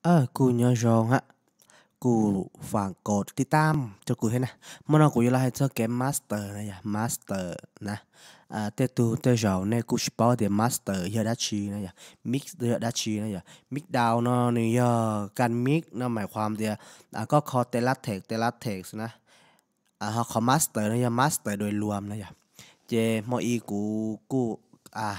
Kuj nyob zoo hab, kuj faam kom tib tam rua kuv thiab na. Hmo no kuv yuav los hais txog kev master na yog, master na. Tej tug tej zaum nej kuj tsis paub tias master yog dab tsi na yog, mix yog dab tsi na yog. Mix down no nws yog kas mix no, mais qhuas tias koj kho tes lab tex, tes lab tex na, ho qhov master no yog master dois luam na yog. Ces hmo i kuv kuj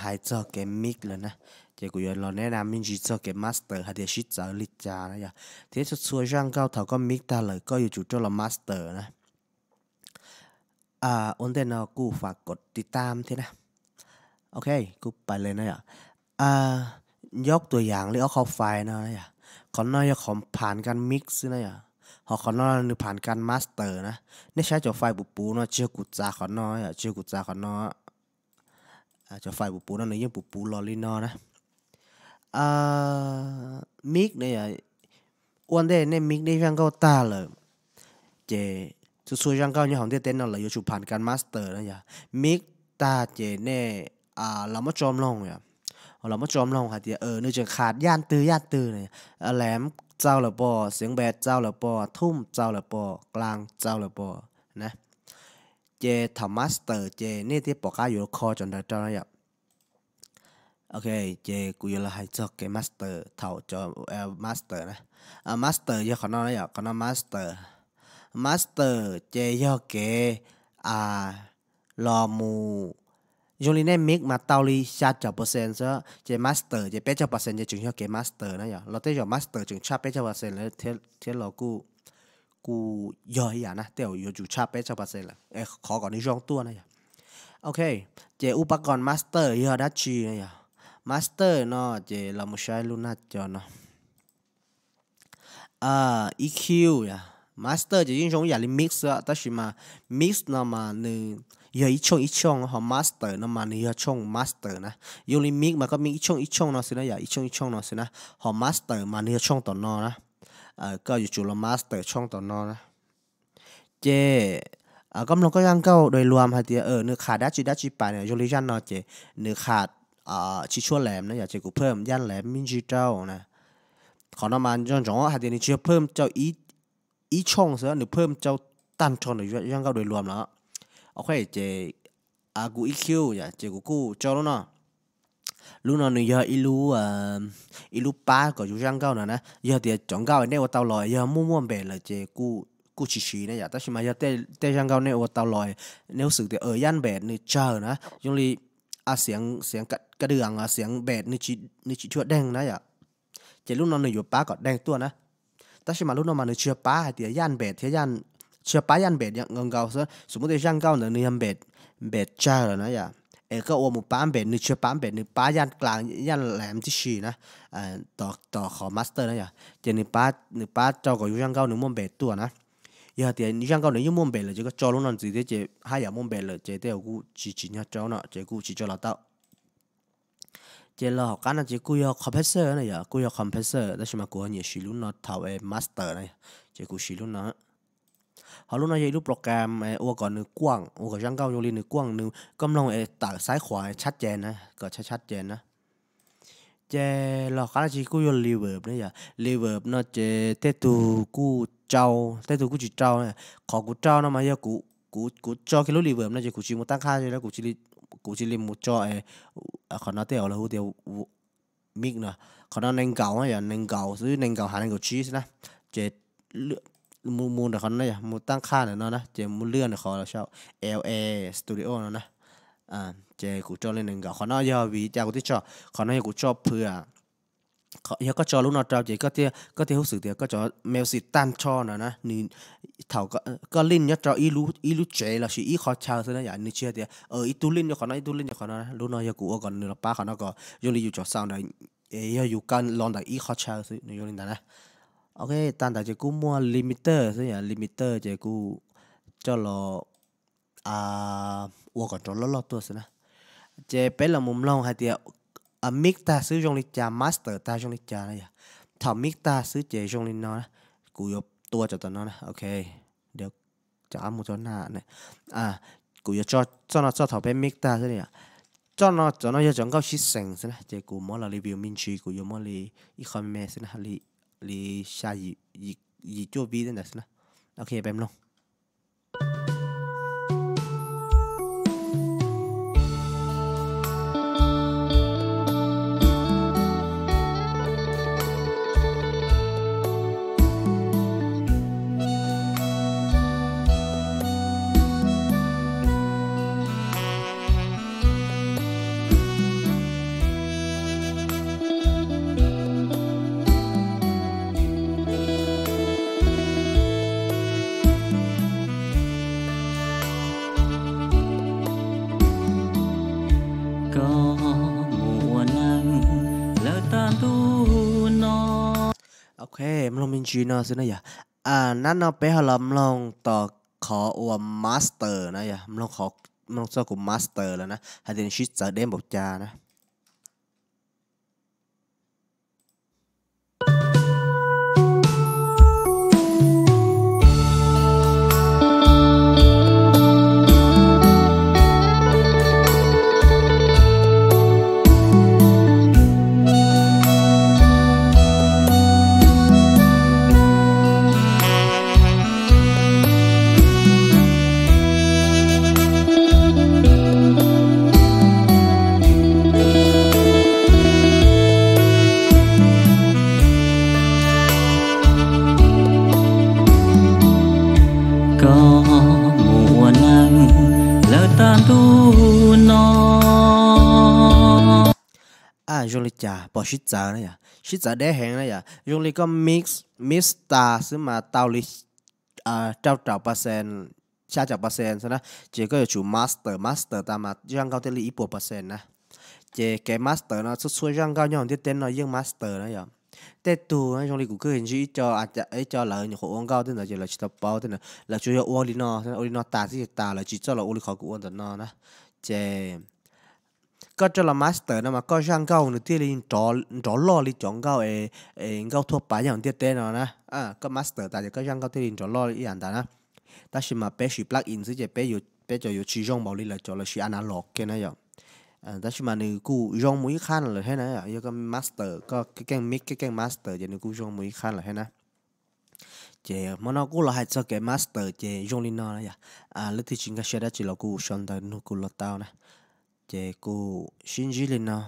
hais txog kev mix lawm na, ces kuv yuav los neb na me ntsis txog kev master hais tias sib txawv li cas na yog, thiab txhua txhua zaj nkauj thaum koj mix tag lawm koj yuav tsum rov los master na. Ua ntej no kuj faam kom tib tam thiab na. Ok, kuj pais le na yom. Yob tuam yaam li ob qhov fais no yom, qhov no yog qhov phav kas mix xwb na yom, ho qhov no nws phav kas master na. Nej saib cov fais puv puv no tsis yog kuv txav qhov no yom, tsis yog kuv txav qhov no. Cov fais puv puv no nws yeej puv puv los li no na. Mix na yom, ua ntej nej mix nej zaj nkauj tag lawm, ces txhua txhua zaj nkauj nyob hauv ntiaj teb no lawv yuav tsum phav kas master na yom. Mix tag ces nej los muab tso mloog yom, los muab tso mloog hais tias nws tseem qha yaj twg yaj twg na, lam txaus lawm pom, xeev npes txaus lawm pom, thum txaus lawm pom, klas txaus lawm pom na. Ces thaum master ces nej thiaj pom qab yuav kho cov ntawd rau na yom. Ok, ces kuv yuav los hais txog kev master thaum cov master na. Master yog qhov no na yom, qhov no master. Master ces yog kev los mus, zoo li nej mix mas tau li xya caum percent xwb, ces master ces peb caug percent ces tseem yog kev master na yom. Los tej zaum master tseem tshaj peb caug percent lawm thiab los kuj yog ib yam na, tej zaum yuav tsum tshaj peb caug percent lawm es qhov kom nws zoo tuaj na yom. Ok, ces ub pab ko master yog dab tsi na yom? Master no ces los mus saib lub naj co no. E Q yom, master ces yeej zoo ib yam li mix xwb, tab sis mas mix no mas nws yog ib tshooj ib tshooj, ho master no mas nws yog tshooj master na. Zoo li mix mas koj mix ib tshooj ib tshooj no xwb na yom, ib tshooj ib tshooj no xwb na, ho master mas nws yog tshooj tom no na. Koj yuav tsum los master tshooj tom no na. Ces koj mloog koj zaj nkauj dois luam hais tias nws qha dab tsi dab tsi pais na, zoo li zaj no ces nws qha tsis tshua lees na yom, ces kuv phaj yaj lees me ntsis rau na. Qhov no mas ntsoov hais tias nws tsis yog phaj rau ib tshooj xwb, nws phaj rau tag nrho nws zaj nkauj dois luam lawm. Ok, ces kuv E Q yom, ces kuv kuj tso lub no. Lub no nws yog ib lub pab kom yus zaj nkauj no na. Yog tias cov nkauj nej ua tau los yog muaj muaj npem lawm ces kuj tsis siv na yom, tab sis mas yog tej zaj nkauj nej ua tau los, nej ua xwm tias yaj npem nws tsawg na, zoo li xeev ka dw, xeev npem nws tsis tshua deeg na yom, ces lub no nws yuav pab kom deeg tuaj na. Tab sis mas lub no mas nws tsis yog pab hais tias yaj npem thiab, tsis yog pab yaj npem nkaus nkaus xwb. Xws li tias zaj nkauj ntawd nws yog npem tsawg lawm na yom, es koj ua mus pab npem, nws tsis yog pab npem, nws pab yaj klas yaj lees tib si na, tom qhov master na yom, ces nws pab rau kom yus zaj nkauj nws muaj npem tuaj na. Yog tias zaj nkauj nws yeej muaj npem lawm ces koj tso lub no ntxiv thiab ces haj yam muaj npem lawm ces tej zaum kuj tsis tsim nyog rau no ces kuj tsis tso los tau. Ces los hauv qab no ces kuj yog compressor na yom, kuj yog compressor, tab sis mas kuv ho nyiam siv lub no thaum master na, ces kuv siv lub no. Ho lub no yog ib lub program ua kom nws kuaj, ua kom zaj nkauj zoo li nws kuaj, nws koj mloog es tawm xaib qhuav tshab ces na, kom tshab tshab ces na. Ces los qab no ces kuj yog reverb na yom, reverb no ces tej tug kuj rau, tej tug kuj tsis rau. Qhov kuv rau no mas yog kuv tso kiag lub reverb no ces kuv tsis mus tab qhaj, kuv cia li mus tso qhov no tej zaum lawv hu tias mix no, qhov no nees nkaum yom, nees nkaum xwb, nees nkaum hav nees nkaum tsib xwb na. Ces mus mus ntawm qhov no yom, mus tab qhaj ntawm no na, ces mus lwaj ntawm qhov sau L A Studio no na. Ces kuv tso li nees nkaum, qhov no yog vim cas kuv thiaj tso, qhov no yog kuv tso phwv. Yog koj tso lub no rau ces koj thiaj hub xwm tias koj cov music tag nrho no na, nws thaum koj link nyob rau ib lub tsev lossis ib qhov chaw xwb na yom, nws tsis yog tias ib tug link rau qhov no ib tug link rau qhov no. Lub no yog kuv ua kom nws los pab qhov no kom zoo li yus cov sound ntawd yog yus kaw los ntawm ib qhov chaw xwb, nws zoo li ntawd na. Ok, tag ntawd ces kuj muaj limiter xwb yom, limiter ces kuj coj los ua kom nrov loj loj tuaj xwb na. Ces peb los mus mloog hais tias mix tag xwb zoo li cas, master tag zoo li cas na yom. Thaum mix tag xwb ces zoo li no na. Kuv yuav tua cov tom no na, ok, cov qab mus tso na. Kuv yuav tso txoj no txoj thaum peb mix tag xwb na yom. Txoj no cov no yog cov nkauj sib xeem xwb na, ces kuv muab los review me ntsis, kuv yuav muab li ib qho me me xwb na, li li xya yim, yim cuaj vib tej ntawd xwb na. Ok, peb mloog. Koj mus ua neej lawm tag ntuj no. Ok, mloog me ntsis no xwb na yom. Nab no peb ho los mloog tom qhov uas master na yom, mloog txog kuv master lawm na, hais tias nws sib txawv deb npaum cas na. Koj mus ua neej lawm tag ntuj no. Zoo li cas pom sib txawv na yom, sib txawv deb heev na yom, zoo li koj mix, mix tas xwb mas tau li rau caum percent, xya caum percent xwb na, ces koj yuav tsum master, master tas mas zaj nkauj thiaj li ib puas percent na. Ces kev master no txhua txhua zaj nkauj nyob hauv ntiaj teb no yeej master na yom. Tej tug zoo li kuv kuj ntsib ib co, ib co lawv nyuam qhuav ua nkauj tej ntawd ces lawv tsis tau paub tej ntawd, lawv tsuas yog ua li no, ua li no tas xwb ces tas, lawv tsis txawj los ua li qhov kuv ua ntawm no na. Ces koj coj los master no mas koj zaj nkauj nws thiaj li nrov loj li cov nkauj es nkauj thuaj pav nyob hauv ntiaj teb no na. Koj master tas ces koj zaj nkauj thiaj li nrov loj ib yam ntawd na. Tab sis mas peb siv plug-in xwb ces peb cov yuav tsis zoo npaum li lawv cov lawv siv analog kiag na yom. Tab sis mas nws kuj zoo mus ib qhab lawm thiab na, yog koj master, koj keej mix keej master ces nws kuj zoo mus ib qhab lawm thiab na. Ces hmo no kuj los hais txog kev master ces zoo li no na yom. Leej twg tsis nkag siab dab tsi los kuj sau ntawv nug kuv los tau na. Ces kuj sib ntsib li no.